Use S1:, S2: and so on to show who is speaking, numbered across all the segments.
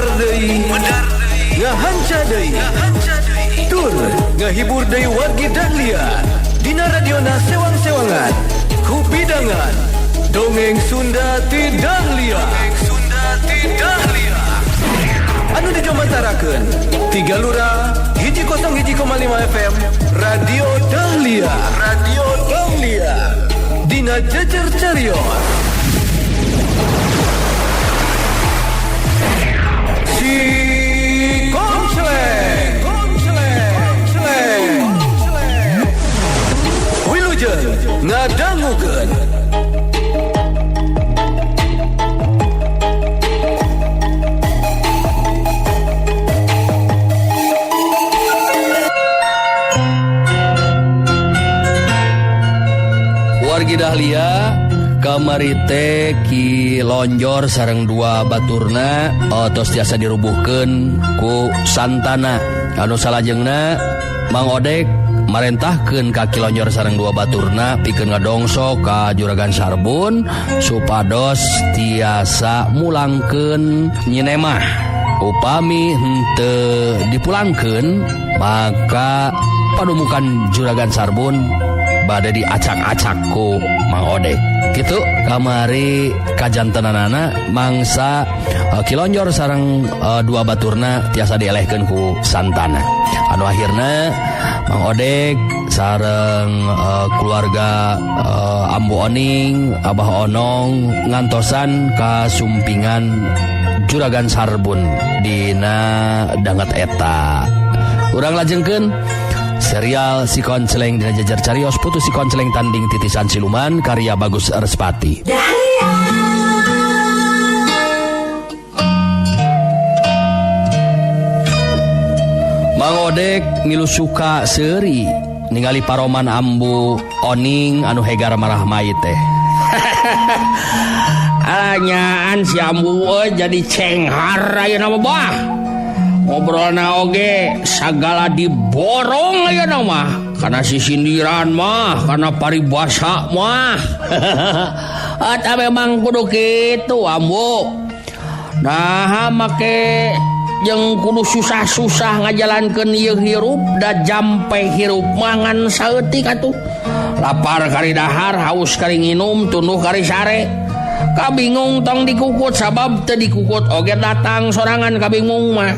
S1: Medar deui, ngahanca deui, tur ngahibur deui wargi Dahlia dina radiona sewang-sewangan ku pidangan Dongeng Sunda ti Dahlia. Dongeng Sunda ti Dahlia anu dijomantarakeun Tiga Lura 101,5 FM Radio Dahlia, Radio Dahlia dina Jejer Carios Si Konceleng, Konceleng, Konceleng. Wilujeng ngadangukeun.
S2: Wargi Dahlia kamari teh Ki Lonjor sareng dua baturna tos tiasa dirubuhkeun ku Santana. Anu salajengna Mang Odek marentahkeun ka Ki Lonjor sareng dua baturna pikeun ngadongsok ka Juragan Sarbun supados tiasa mulangkeun Nyi Nemah. Upami henteu dipulangkeun maka padumukan Juragan Sarbun bade diacak-acak ku Mang Odek. Gitu kamari kajantenanana mangsa Ki Lonjor sareng dua baturna tiasa dielehkeun ku Santana. Anu akhirna Mang Odek sareng keluarga Ambu Oning, Abah Onong ngantosan kasumpingan Juragan Sarbun dina danget eta. Urang lajengkeun serial Si Konceleng dina Jejer Carios Putu Si Konceleng Tanding Titisan Siluman karya Bagus Respati. Mang Odek ngilu suka seuri ningali paroman Ambu Oning anu hegar marah mai teh.
S3: Alanyaan si Ambu jadi cenghar ayeuna mah bah. Ngobrolna oge sagala diborong ayeuna mah, kana sisindiran mah, kana paribasa mah. Eta memang kudu kitu Ambu. Nah make jeung kudu susah-susah ngajalankeun ieu hirup da jampe hirup mangan saeutik atuh. Lapar kari dahar, haus kari nginum, tunduh kari sare. Kabingung tong dikukut sabab teu dikukut oge datang sorangan kabingung mah.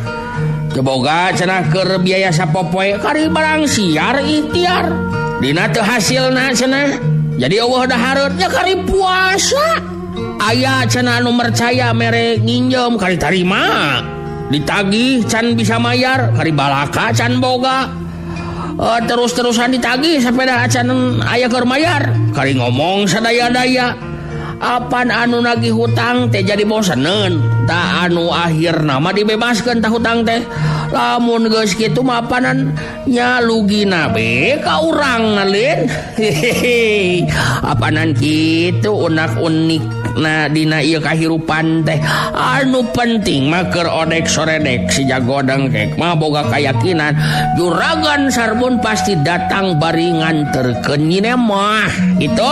S3: Teu boga cenah keur biaya sapopoe kari barang siar ikhtiar. Dina teu hasilna cenah. Jadi eueuh dahareut nya kari puasa. Aya cenah anu mercaya mere nginjem kari tarima. Ditagih can bisa mayar kari balaka can boga. Terus-terusan ditagih sampai dah can aya keur mayar kari ngomong sadaya-daya. Apan anu nagih hutang teh jadi boseneun ta anu akhirna mah dibebaskeun tah hutang teh. Lamun geus kitu mah apanan nya lugina be ka urang lin. Hehehe. Apanan kitu unak-unik na dina ieu kahirupan teh. Anu penting mah keur odek soredek si jago dengkek mah boga kayakinan Juragan Sarbun pasti datang bari nganterkeun Nyi Nemah gitu.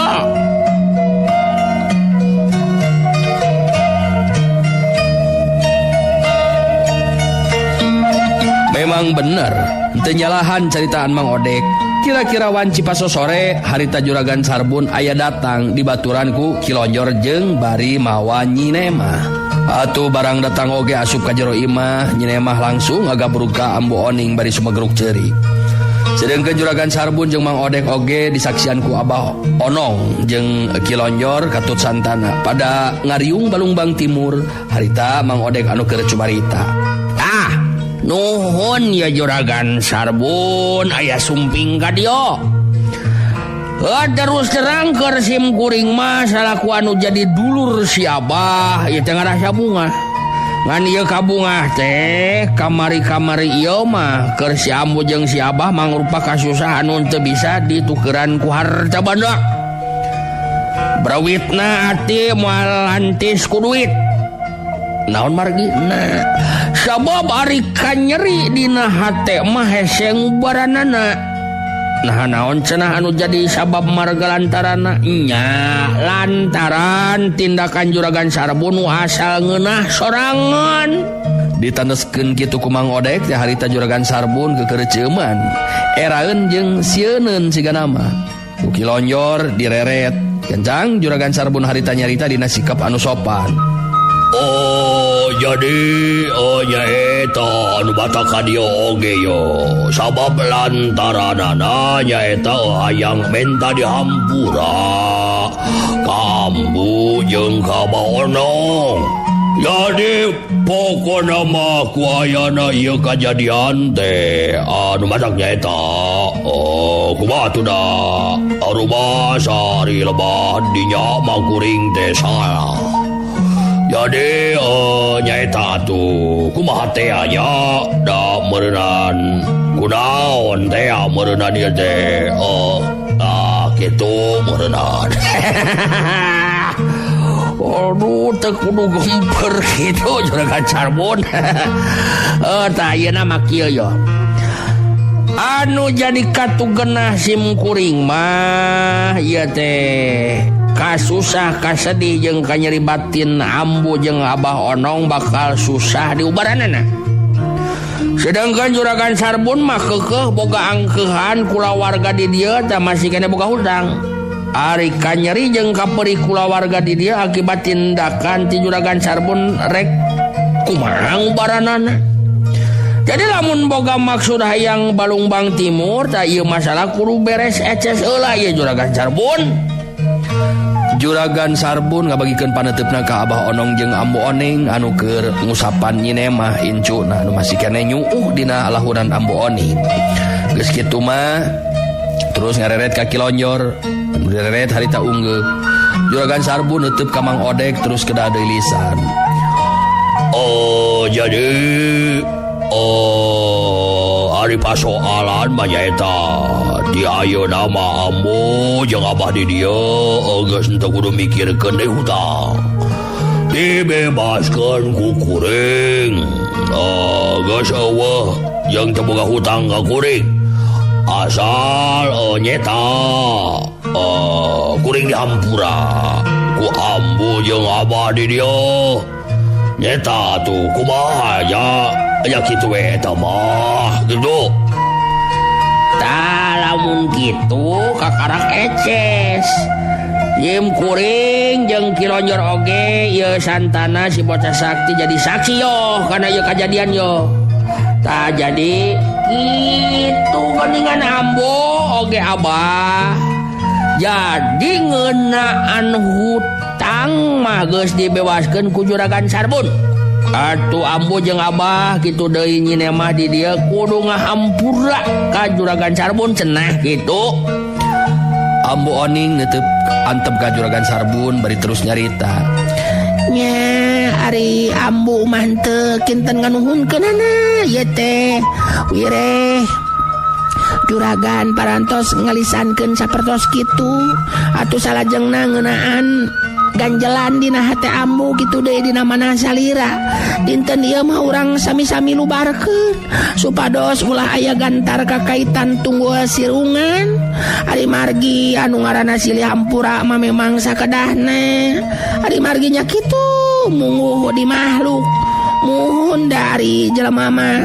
S2: Memang bener, teu nyalahan caritaan Mang Odek. Kira-kira wanci pasosore harita Juragan Sarbun aya datang di baturan ku Ki Lonjor jeung bari mawa Nyi Nemah. Atuh barang datang oge asup ka jero imah, Nyi Nemah langsung ngagabrug ka Ambu Oning bari sumegruk ceuri. Sedengkeun Juragan Sarbun jeung Mang Odek oge disaksian ku Abah Onong jeung Ki Lonjor katut Santana pada ngariung Balungbang Timur harita Mang Odek anu keur cumarita.
S3: Ah, nuhun ya Juragan Sarbun aya sumping ka dieu. Terus terang keur sim kuring mah salaku anu jadi dulur si Abah ieu teh ngarasa bungah. Ngan ieu kabungah teh kamari-kamari ieu mah keur si Ambu jeung si Abah mangrupa kasusahan anu teu bisa ditukeran ku harta banda. Brawitna ati moal lantis ku duit. Naon margi? Nah, sabab ari kanyeri dina hate mah hese ngubaranana. Nah naon cenah anu jadi sabab marga lantaranna? Nya lantaran tindakan Juragan Sarbun nu asal ngeunah sorangan.
S2: Ditandeskeun kitu ku Mang Odek teh harita Juragan Sarbun kekereuceuman. Eraeun jeung sieuneun sigana mah. Ku Ki Lonjor direret. Kencang Juragan Sarbun harita nyarita dina sikap anu sopan.
S3: Oh jadi oh nyaeta anu batak ka dieu oge yo. Sabab lantaranana nyaeta hayang menta dihampura. Ka Ambu jeung ka Baonong. Jadi pokona mah ku ayana ieu kajadian teh anu matak nyaeta oh kumaha atuh da arubah sari lebah dinya mah kuring teh salah. Jadi nyaeta atuh kumaha teh nya da meureunnan kunaon teh meureunnan ieu teh ah kitu meureunnan.
S2: Aduh teu kudu gemper kitu Juragan Sarbun. Tah ayeuna mah kieu yo. Anu jadi katugenah sim kuring mah ieu teh kasusah kasedih jeung kanyeri batin Ambu jeung Abah Onong bakal susah diubaranana. Sedangkan Juragan Sarbun mah keukeuh boga angkeuhan kulawarga di dieu teh masih keneh boga hutang. Ari kanyeri jeung kaperi kulawarga di dieu akibat tindakan ti Juragan Sarbun rek kumaha ngubaranana. Jadi lamun boga maksud hayang Balungbang Timur tah ieu masalah kudu beres eces heula ieu Juragan Sarbun. Juragan Sarbun ngabagikeun paneuteup ka Abah Onong jeung Ambu Oning anu keur ngusapan nyinemah incuna anu masih keneh nyuuh dina lahuran Ambu Oning. Geus kitu mah terus ngareret ka Ki Lonjor, ngareret harita unggeuk. Juragan Sarbun neuteub ka Mang Odek terus kedah deui lisan.
S3: Oh jadi oh ari pasoalan mah nyaeta di ayeuna mah Ambu jeung Abah di dieu geus henteu kudu mikirkeun deui hutang. Dibebaskeun ku kuring. Geus eueuh jeung teu boga hutang ka kuring. Asal nyeta kuring dihampura ku Ambu jeung Abah di dieu. Nyeta tuh kumaha nya aya kitu we eta mah gitu.
S2: Tah lamun kitu kakarak eces. Yim kuring jeung Ki Lonjor oge ieu santana si bocah sakti jadi saksi yo kana ieu kajadian yo. Tah jadi kitu geuningan Ambu oge Abah. Jadi ngeunaan hutang mah geus dibebaskeun ku Juragan Sarbun. Atuh Ambu jeung Abah kitu deui nyinemah di dieu kudu ngahampura ka Juragan Sarbun cenah kitu. Ambu Oning neuteub antep ka Juragan Sarbun bari terus nyarita.
S4: Nya ari Ambu mah teu kinten nganuhunkeunana ieu teh wireh Juragan parantos ngalisankeun sapertos kitu atuh salajengna ngeunaan ganjelan dina hate Ambu kitu deui dina manah salira. Dinten ieu mah urang sami-sami lubarkeun supados ulah aya gantar kakaitan tunggul sirungan. Ari margi anu ngaranna silih hampura mah memang sakedahna. Ari margi nya kitu mungguh di makhluk muhun dari jelema mah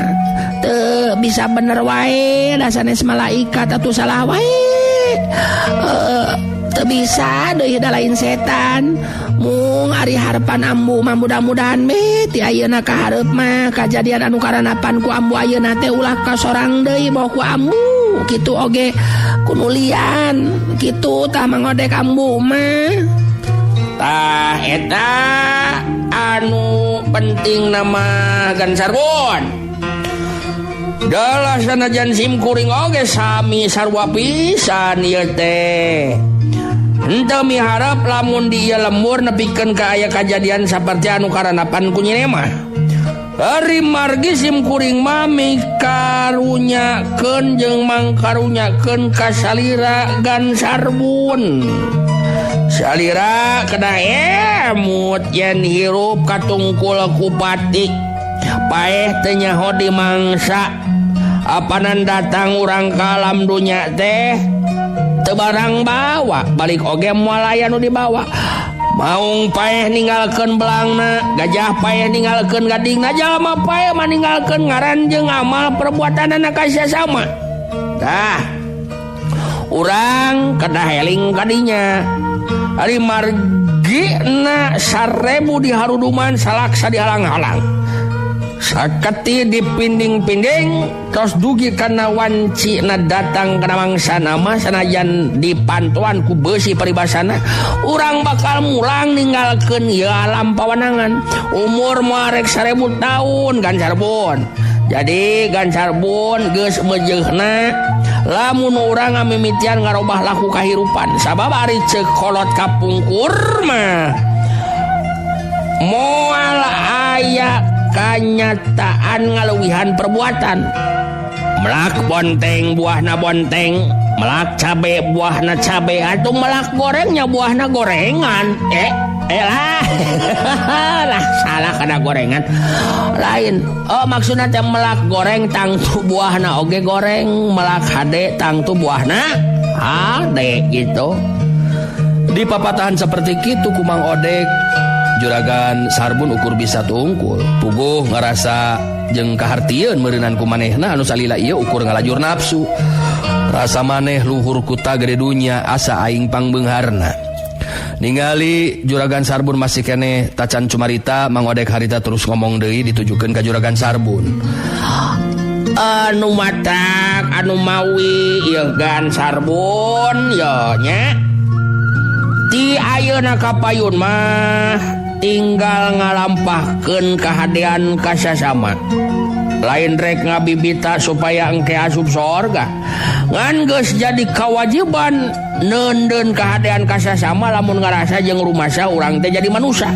S4: teu bisa bener wae da sanes malaikat atuh salah wae. Teu bisa deui da lain setan. Mung ari harepan Ambu mah mudah-mudahan we ti ayeuna ka hareup mah kajadian anu karanapan ku Ambu ayeuna teh ulah kasorang deui bawa ku Ambu kitu oge kunulian kitu tah mangodek Ambu mah.
S2: Tah eta anu penting nama Gan Sarbun. Dalah sanajan sim kuring oge sami sarua pisan ieu teh. Henteu miharep lamun di ieu lembur nepikeun ka aya kajadian saperti anu karanapan ku nyinemah. Ari margi sim kuring mah mikarunyakeun jeung mangkarunyakeun ka salira Gan Sarbun. Salira kedah emut yen hirup katungkul ku batik. Paeh teu nyaho di mangsa. Apanan datang urang ka alam dunya teh teu barang bawa, balik oge moal aya nu dibawa.
S3: Maung paeh ninggalkeun belangna, gajah paeh ninggalkeun gadingna, jalma paeh mah ninggalkeun ngaran jeung amal perbuatanana ka sasama. Tah, urang kedah eling kadinya. Ari margina 1000 di haruduman salaksa dihalang-halang. Saketi dipinding-pinding terus dugi kana wanci na datang kana mangsa nama sanajan dipantuan ku beusi paribasana urang bakal mulang ninggalkeun ieu alam pawanangan. Umur moal rek 1000 tahun Gancarbun. Jadi Gancarbun geus meujeuhna lamun urang ngamimitian ngarobah laku kahirupan sabab ari ceuk kolot kapungkur mah moal aya kanyataan ngaluwihan perbuatan. Melak bonteng buahna bonteng, melak cabe buahna cabe, atau melak gorengnya buahna gorengan. Lah lah salah kana gorengan. Lain. Oh maksudna teh melak goreng tangtu buahna oge goreng, melak hade tangtu buahna hade gitu.
S2: Di papatahan seperti kitu ku Mang Odek, Juragan Sarbun ukur bisa tungkul. Puguh ngarasa jeung kahartieun meureunan ku manehna anu salila ieu ukur ngalajur nafsu. Rasa maneh luhur kuta gede dunya asa aing pangbeungharna. Ningali Juragan Sarbun masih keneh tacan cumarita, Mang Odek harita terus ngomong deui ditujukeun ka Juragan Sarbun.
S3: Anu matak anu mawi ieu Gan Sarbun ye nya. Ti ayeuna ka payun mah tinggal ngalampahkeun kahadean ka sasama. Lain rek ngabibita supaya engke asup sorga. Ngan geus jadi kewajiban neundeun kahadean ka sasama lamun ngarasa jeung rumasa urang teh jadi manusa.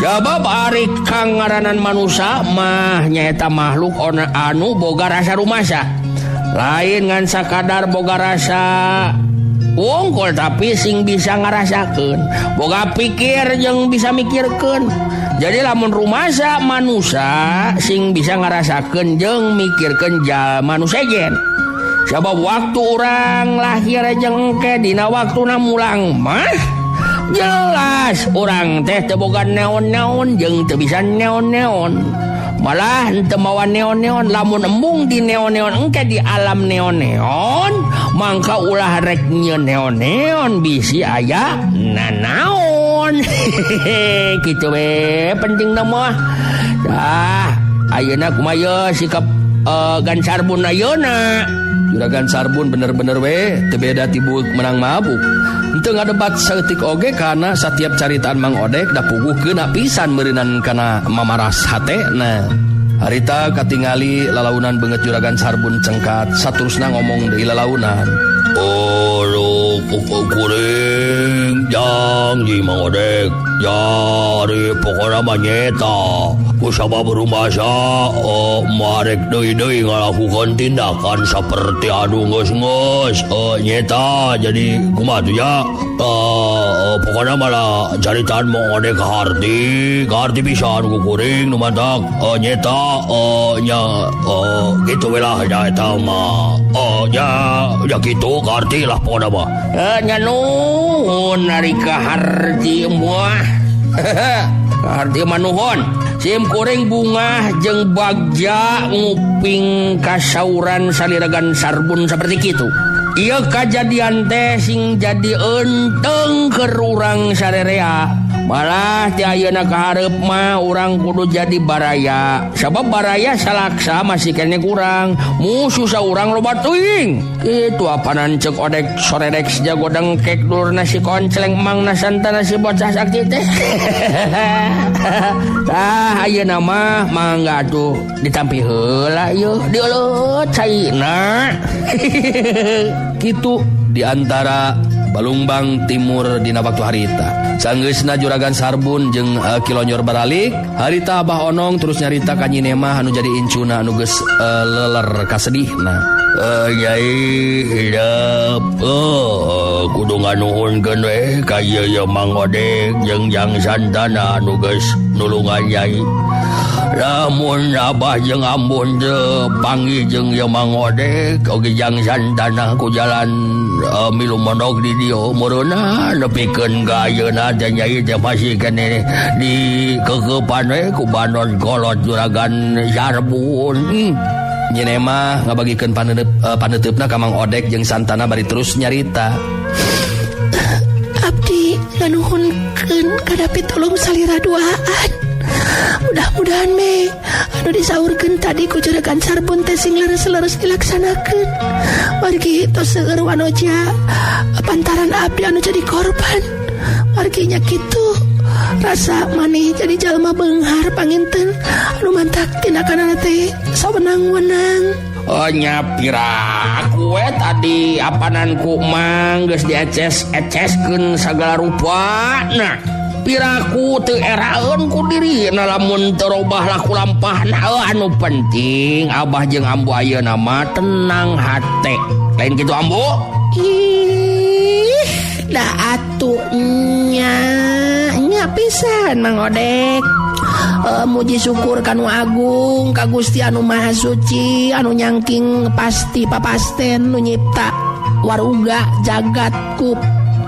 S3: Sabab ari kang ngaranan manusa mah nyaeta makhluk ona anu boga rasa rumasa. Lain ngan sakadar boga rasa wongkol tapi sing bisa ngarasakeun, boga pikir jeung bisa mikirkeun. Jadi lamun rumasa manusa sing bisa ngarasakeun jeung mikirkeun jalma nu sejen. Sabab waktu urang lahir jeung engke dina waktuna mulang mah jelas urang teh teu boga naon-naon jeung teu bisa naon-naon. Malah henteu mawa neon-neon, lamun embung di neon-neon engke di alam neon-neon mangka ulah rek nyieun neon-neon bisi aya nanaon. Kitu we pentingna mah. Tah ayeuna kumaha ye sikap Gancarbun ayeuna?
S2: Juragan Sarbun bener-bener we teu beda ti buuk menang mabuk. Henteu ngadebat saeutik oge kana satiap caritaan Mang Odek da puguh keuna pisan meureunan kana mamaras hatena. Harita katingali lalaunan beungeut Juragan Sarbun cengkat saterusna ngomong deui lalaunan.
S3: Oh, kuring jang di Mang Odek jari pokona mah nyeta kusabab rumasa marek deui-deui ngalakukan tindakan seperti anu geus-geus nyeta jadi kumaha tuh ya pokona malah caritaan Mang Odek kaharti pisan ku kuring nu matak nyeta nya kitu we lah nya eta mah nya ya kitu kaharti lah pokona mah nya nuhun ari kaharti mah. Kaharti mah nuhun. Sim kuring bungah jeung bagja nguping kasauran saliragan Sarbun seperti kitu. Ieu kajadian teh sing jadi enteng keur urang sarerea. Malah ti ayeuna kahareup mah urang kudu jadi baraya. Sabab baraya salaksa masih keneh kurang. Musuh saurang loba teuing. Kitu apanan ceuk Odek soredek jago dengkek dulurna si Koncleng mangna santana si bocah sakti teh. Tah ayeuna mah mangga atuh ditampi heula ieu dieuleut caina.
S2: Kitu di antara Balungbang Timur dina waktu harita. Sanggeusna Juragan Sarbun jeung Kilonyor baralik, harita Abah Onong terus nyarita ka Nyi Nemah anu jadi incuna anu geus leler kasedihna.
S3: Nyai hidup kudu nganuhunkeun we ka ieu Mang Odek jeung Jang Santana anu geus nulungan Nyai. Lamun abah jeung ambun teu panggih jeung ieu Mang Odek oge Jang Santana ku jalan milu mondok di dieu meureunna nepikeun ka ayeuna teh Nyai teh masih keneh di kekepan we ku banon kolot Juragan Sarbun.
S2: Nyi Nemah ngabagikeun paneuteup-paneuteup ka Mang Odek jeung Santana bari terus nyarita.
S4: Abdi nganuhunkeun kana pitulung salira duaan. Mudah-mudahan me anu disaurkeun tadi ku Juragan Sarbun teh sing leres-leres dilaksanakeun. Margi tos seueur wanoja pantaran abdi anu jadi korban. Margi nya kitu rasa maneh jadi jalma beunghar panginten anu mantak tindakanana teh sawenang-wenang.
S3: Oh nya piraku we tadi apanan ku Mang geus dieces-eceskeun sagala rupa. Nah, piraku teu eraeun ku diri na lamun teu robah laku lampahna anu penting abah jeung ambu ayeuna mah tenang hate. Lain kitu ambu?
S4: Ih, da atuh nya nya pisan Mang Odek. Muji syukur kanu agung ka Gusti anu Maha Suci anu nyangking pasti papasten nu nyipta waruga jagat ku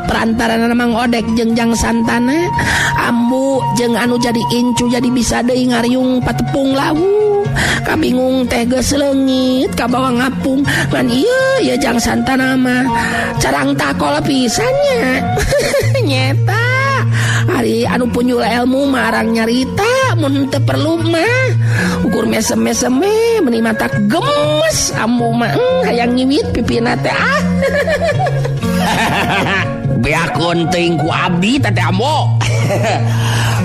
S4: perantarana Mang Odek jeung Jang Santana ambu jeung anu jadi incu jadi bisa deui ngariung patepung lawu kabingung teh geus leungit kabawa ngapung ngan ieu ya Jang Santana mah carang takol pisan nya. Nyeta ari anu punyul ilmu marang nyarita mun teu perlu mah ukur mesem-mesem we meuni mata gemes ambu mah hayang nyiwit pipina teh ah.
S3: Beakeun teuing ku abdi teh ambo.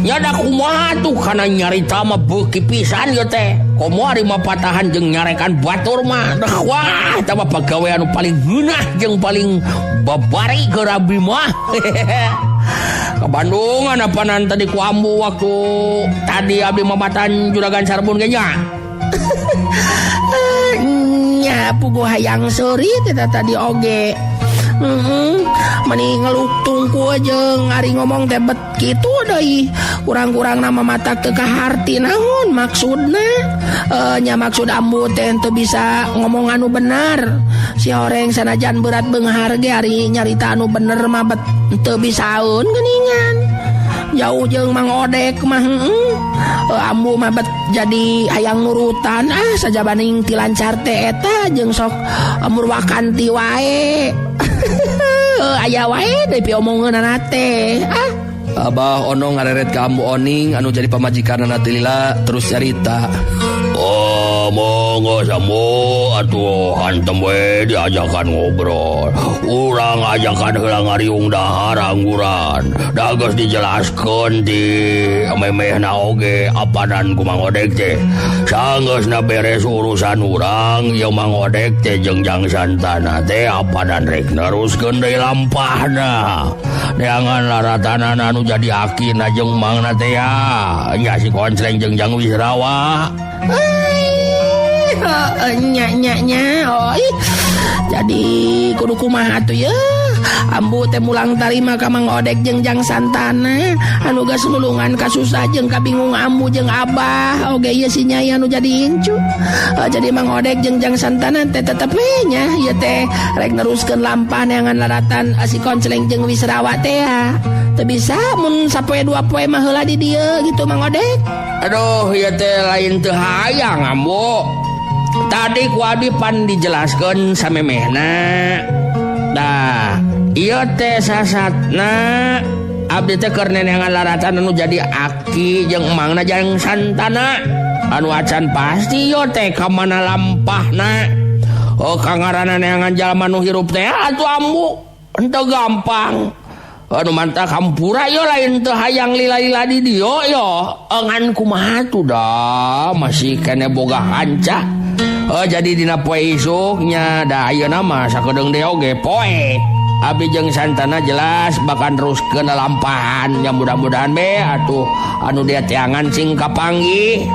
S3: Nya da kumaha tuh kana nyarita mah beuki pisan ieu teh. Komo ari mah patahan jeung nyarekan batur mah. Dah wah eta mah pagawean anu paling geunah jeung paling babari keur abdi mah. Ke Bandungan apanan tadi ku ambu waktu tadi abdi mamatan Juragan Sarbun ge nya.
S4: Nya puguh hayang seuri teh tadi oge. Meni ngeluk tungku jeung ari ngomong teh bet kitu deui. Kurang-kurang nama mata teu kaharti naon maksudna? Nya maksud ambu teh teu bisa ngomong anu bener. Si horeng sanajan berat beunghar ge ari nyarita anu bener mah bet teu bisaeun geuningan. Jauh jeung Mang Odek mah ambu mah bet jadi hayang nurutan ah sajabaning ti lancar teh eta jeung sok murwakanti wae. Aya wae deui piomongeunana teh. Ah
S2: Abah Ono ngareret ka Ambu Oning anu jadi pamajikanana teh lila terus nyarita.
S3: Oh, monggo sambo atuh hantem we diajakan ngobrol. Urang ajakan heula ngariung dahar angguran. Da geus dijelaskeun di memehna oge apanan ku Mang Odek teh. Sanggeusna beres urusan urang ieu Mang Odek teh jeung Jang Santana teh apanan rek neruskeun deui lampahna. Neangan laratanana anu jadi akina jeung mangna teh ya. Nya si Koncleng jeung Jang Wisrawa.
S4: Nya nya nya oh ih. Jadi kudu kumaha atuh ya. Ambu teh mulang tarima ka Mang Odek jeung Jang Santana anu geus nulungan kasusah jeung kabingung ambu jeung abah oge ieu si Nyai anu jadi incu. Jadi Mang Odek jeung Jang Santana teh tetep we nya ieu teh rek neruskeun lampah neangan laratan si Koncleng jeung Wisrawa teh ya. Teu bisa mun sapoe dua poe mah heula di dieu gitu Mang Odek.
S3: Aduh ieu teh lain teu hayang ambu. Tadi ku abdi pan dijelaskeun samemehna. Dah, ieu teh sasatna abdi teh keur neneangan laratan anu jadi aki jeung emangna jeung Santana. Anu acan pasti ieu teh ka mana lampahna. Oh kangaranna neangan jalma nu hirup teh atuh ambu henteu gampang. Anu mantap hampura yo lain teu hayang lila-lila di dieu yo. Ngan kumaha tuh dah masih kene boga hanca. Oh jadi dina poe isuknya da ayeuna mah sakedeung deui oge poe. Abi jeung Santana jelas bakal teruskeun lampahan nya mudah-mudahan be atuh anu dia teangan sing kapanggih.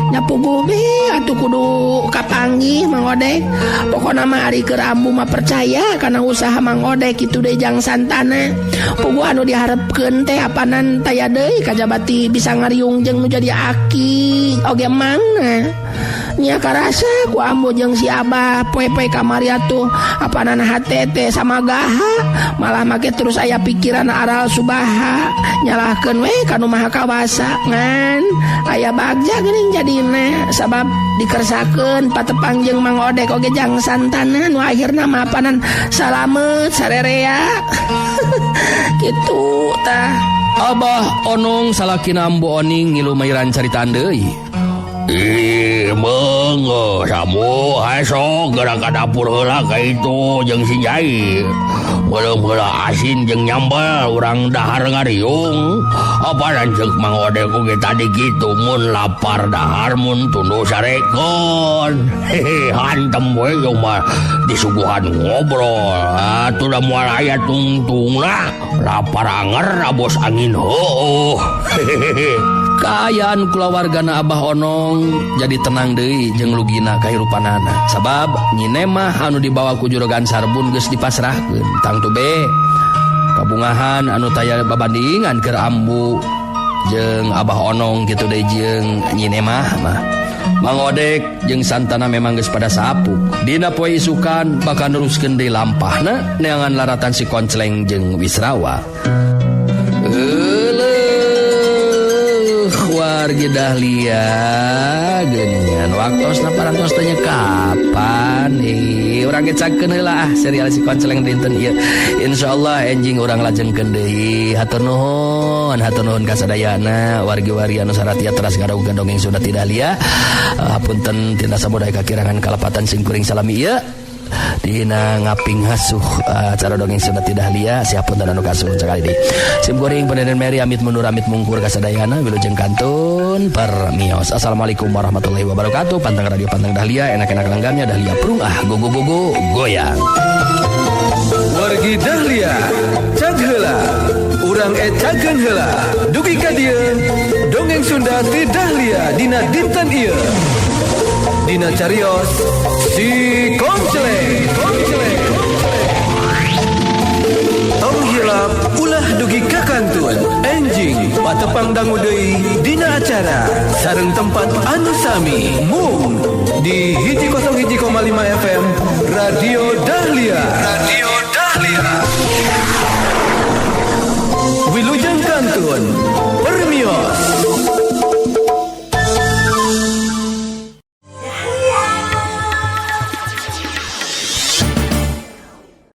S4: Nya puguh be atuh kudu kapanggih Mang Odek. Pokona mah ari keur ambu mah percaya kana usaha Mang Odek kitu deui jang Santana. Puguh anu diharepkeun teh apanan taya deui kajabati bisa ngariung jeung nu jadi aki oge mangna. Nya karasa ku ambu jeung si Abah poe-poe kamari atuh apanan hate teh samagaha malah make terus aya pikiran aral subaha nyalahkeun we ka nu maha kawasa ngan aya bagja geuning jadina sabab dikersakeun patepang jeung Mang Odek oge jang Santana nu akhirna mah apanan salamet sarerea kitu tah.
S2: Abah Onong salakina Ambu Oning ngilu mairan caritaan deui.
S3: Ih, mengge samu esok geura ka dapur heula ka itu jeung si Jai. Beuleum heula asin jeung nyambel urang dahar ngariung. Apanan ceuk Mang Odek oge tadi kitu mun lapar dahar mun tunduh sarekeun. Hehe, hantem we ieu mah disuguhan ngobrol. Atuh da moal aya tungtungna. Lapar anger abos angin heueuh. Hehehe.
S2: Kaayaan kulawargana Abah Onong jadi tenang deui jeung lugina kahirupanana. Sabab Nyi Nemah anu dibawa ku Juragan Sarbun geus dipasrahkeun. Tangtu be kabungahan anu taya babandingan keur ambu jeung Abah Onong kitu deui jeung Nyi Nemah mah. Mang Odek jeung Santana memang geus pada sapuk. Dina poe isukan bakal neruskeun deui lampahna neangan laratan si Koncleng jeung Wisrawa. Wargi Dahlia geuningan waktosna parantos tanya kapan urang gecakeun heula ah serial si Koncleng dinten ieu. Insyaallah enjing urang lajengkeun deui. Hatur nuhun ka sadayana wargi-wargi anu saratia teras ngadongeng dongeng Sunda ti Dahlia. Hapunten tina sabudaya kakirangan kalepatan sing kuring salami ieu. Dina ngaping hasuh acara dongeng Sunda ti Dahlia siapun anu kasuhun sakali deui. Sim kuring Pendeden Mary amit mundur amit mungkur kasadayana wilujeng kantun permios. Assalamualaikum warahmatullahi wabarakatuh. Pantang radio pantang Dahlia enak-enak langgannya Dahlia prung ah go go go go goyang.
S1: Wargi Dahlia cag heula urang ecakeun heula dugi ka dieu dongeng Sunda ti Dahlia dina dinten ieu. Dina carios si Koncleng. Tong hilap ulah dugi ka kantun enjing patepang dangu deui dina acara sareng tempat anu sami mung di 101,5 FM Radio Dahlia. Radio